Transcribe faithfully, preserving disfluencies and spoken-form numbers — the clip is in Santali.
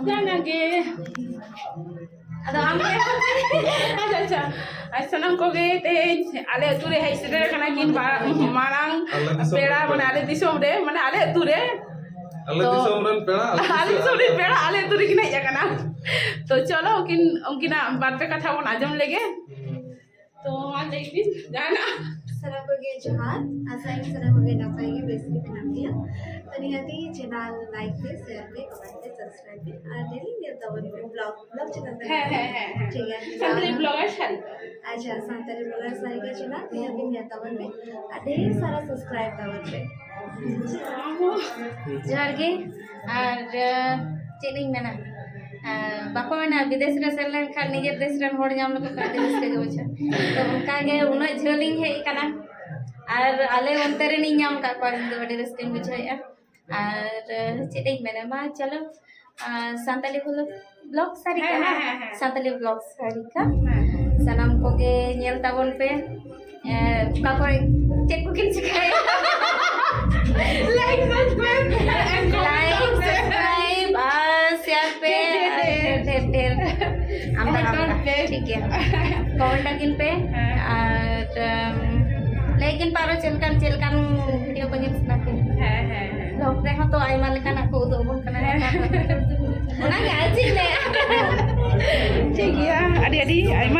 ᱡᱟᱦᱟᱸ ᱜᱮ᱾ ᱟᱫᱚ ᱟᱢ ᱜᱮ? ᱟᱪᱪᱷᱟ, ᱟᱪᱪᱷᱟ᱾ ᱟᱨ ᱥᱟᱱᱟᱢ ᱠᱚᱜᱮ ᱛᱮᱦᱮᱧ ᱟᱞᱮ ᱟᱹᱛᱩ ᱨᱮ ᱦᱮᱡ ᱥᱮᱴᱮᱨ ᱟᱠᱟᱱᱟ ᱠᱤᱱ ᱵᱟ-, ᱢᱟᱨᱟᱝ ᱟᱞᱮ ᱫᱤᱥᱚᱢ ᱯᱮᱲᱟ, ᱨᱮ ᱢᱟᱱᱮ ᱯᱮᱲᱟ᱾ ᱟᱞᱮ ᱫᱤᱥᱚᱢ ᱨᱮ, ᱢᱟᱱᱮ ᱟᱞᱮ ᱟᱹᱛᱩ ᱨᱮ᱾ ᱟᱞᱮ ᱛᱚ, ᱫᱤᱥᱚᱢ ᱨᱮᱱ ᱯᱮᱲᱟ, ᱟᱞᱮ ᱟᱞᱮ ᱫᱤᱥᱚᱢ ᱫᱤᱥᱚᱢ ᱨᱮᱱ ᱯᱮᱲᱟ ᱟᱞᱮ ᱟᱹᱛᱩ ᱨᱮᱠᱤᱱ ᱦᱮᱡ ᱟᱠᱟᱱᱟ᱾ ᱛᱚ ᱪᱚᱞᱚ, ᱩᱱᱠᱤᱱ, ᱩᱱᱠᱤᱱᱟᱜ ᱵᱟᱨ ᱯᱮ ᱠᱟᱛᱷᱟ ᱵᱚᱱ ᱟᱸᱡᱚᱢ ᱞᱮᱜᱮ᱾ ᱛᱚ ᱢᱟ ᱞᱟᱹᱭ ᱵᱤᱱ ᱡᱟᱦᱟᱱᱟᱜ᱾ ᱥᱟᱱᱟᱢ ᱠᱚᱜᱮ ᱡᱚᱦᱟᱨ, ᱟᱥᱟᱭᱟᱹᱧ ᱥᱟᱱᱟᱢ ᱠᱚᱜᱮ ᱱᱟᱯᱟᱭ ᱜᱮ, ᱵᱮᱥ ᱜᱮ ᱢᱮᱱᱟᱜ ᱯᱮᱭᱟ᱾ ᱛᱚ ᱱᱤᱦᱟᱹᱛ ᱜᱮ channel like ᱯᱮ, share ᱯᱮ, comment ᱯᱮ, subscribe ᱯᱮ, ᱟᱨ daily ᱧᱮᱞ ᱛᱟᱵᱚᱱ ᱯᱮ vlog, vlog channel ᱛᱟᱵᱚᱱ᱾ ᱦᱮᱸ, ᱦᱮᱸ, ᱦᱮᱸ, ᱦᱮᱸ᱾ ᱥᱟᱱᱛᱟᱲᱤ blogger ᱥᱟᱨᱤᱠᱟ᱾ ᱟᱪᱪᱷᱟ, ᱥᱟᱱᱛᱟᱲᱤ blogger ᱥᱟᱨᱤᱠᱟ channel ᱱᱤᱦᱟᱹᱛ ᱜᱮ ᱧᱮᱞ ᱛᱟᱵᱚᱱ ᱯᱮ, ᱟᱨ ᱰᱷᱮᱨ ᱥᱟᱨᱟ subscribe ᱛᱟᱵᱚᱱ ᱯᱮ᱾ ᱡᱚᱦᱟᱨ ᱜᱮ᱾ ᱟᱨ, ᱟᱸ, ᱪᱮᱫ ᱤᱧ ᱢᱮᱱᱟ, ᱟᱸ, ᱵᱟᱠᱚ ᱢᱮᱱᱟ, ᱵᱤᱫᱮᱥ ᱨᱮ ᱥᱮᱱ ᱞᱮᱱᱠᱷᱟᱱ ᱱᱤᱡᱮᱨ ᱫᱮᱥ ᱨᱮᱱ ᱦᱚᱲ ᱧᱟᱢ ᱞᱮᱠᱚ ᱠᱷᱟᱱ ᱟᱹᱰᱤ ᱨᱟᱹᱥᱠᱟᱹ ᱜᱮ ᱵᱩᱡᱷᱟᱹᱜᱼᱟ᱾ ᱛᱚ ᱚᱱᱠᱟ ᱜᱮ ᱩᱱᱟᱹᱜ ᱡᱷᱟᱹᱞ ᱤᱧ ᱦᱮᱡ ᱟᱠᱟᱱᱟ, ᱟᱨ ᱟᱞᱮ ᱚᱱᱛᱮ ᱨᱮᱱᱤᱧ ᱧᱟᱢ ᱟᱠᱟᱫ ᱠᱚᱣᱟ, ᱤᱧ ᱫᱚ ᱟᱹᱰᱤ ᱨᱟᱹᱥᱠᱟᱹᱧ ᱵᱩᱡᱷᱟᱹᱣᱮᱫᱼᱟ᱾ ᱟᱨ, ᱟᱸ, ᱪᱮᱫ ᱤᱧ ᱢᱮᱱᱟ, ᱢᱟ ᱪᱚᱞᱚ, ᱟᱸ, ᱥᱟᱱᱛᱟᱞᱤ blog ᱥᱟᱨᱤᱠᱟ᱾ ᱦᱮᱸ, ᱦᱮᱸ, ᱦᱮᱸ, ᱦᱮᱸ᱾ ᱥᱟᱱᱛᱟᱞᱤ blog ᱥᱟᱨᱤᱠᱟ᱾ ᱦᱮᱸ᱾ ᱥᱟᱱᱟᱢ ᱠᱚᱜᱮ ᱧᱮᱞ ᱛᱟᱵᱚᱱ ᱯᱮ᱾ ᱮ, ᱚᱠᱟ ᱠᱚᱨᱮ ᱪᱮᱫ ᱠᱚᱠᱤᱱ ᱪᱤᱠᱟᱹᱭᱟ? Like, subscribe, and comment like, down there. Subscribe, R share ᱯᱮ, ᱰᱷᱮᱨ, ᱰᱷᱮᱨ, ᱟᱨ ᱰᱷᱮᱨ, ᱰᱷᱮᱨ᱾ ᱰᱷᱮᱨ᱾ ᱟᱢᱫᱟ, ᱮᱠᱫᱚᱢ ᱟᱢᱫᱟ᱾ ᱯᱮ᱾ ᱴᱷᱤᱠ ᱜᱮᱭᱟ᱾ Comment ᱟᱹᱠᱤᱱ ᱯᱮ᱾ ᱦᱮᱸ᱾ ᱟᱨ, ᱟᱢ, ᱞᱟᱹᱭ ᱟᱹᱠᱤᱱ ᱯᱮ ᱟᱨᱚ ᱪᱮᱫ ᱞᱮᱠᱟᱱ, ᱪᱮᱫ ᱞᱮᱠᱟᱱ video ᱠᱚ ᱧᱮᱞ ᱥᱟᱱᱟ ᱯᱮ᱾ ᱦᱮᱸ, ᱦᱮᱸ, ᱦᱮᱸ᱾ Vlog ᱨᱮᱦᱚᱸ ᱛᱚ ᱟᱭᱢᱟ ᱞᱮᱠᱟᱱᱟᱜ ᱠᱚ ᱩᱫᱩᱜ ᱟᱵᱚᱱ ᱠᱟᱱᱟ᱾ ᱦᱮᱸ᱾ ᱚᱱᱟᱜᱮ ᱟᱨ ᱪᱮᱫ ᱞᱟᱹᱭᱟ? ᱴᱷᱤᱠ ᱜᱮᱭᱟ, ᱟᱹᱰᱤ ᱟᱹᱰᱤ ᱟᱭᱢᱟ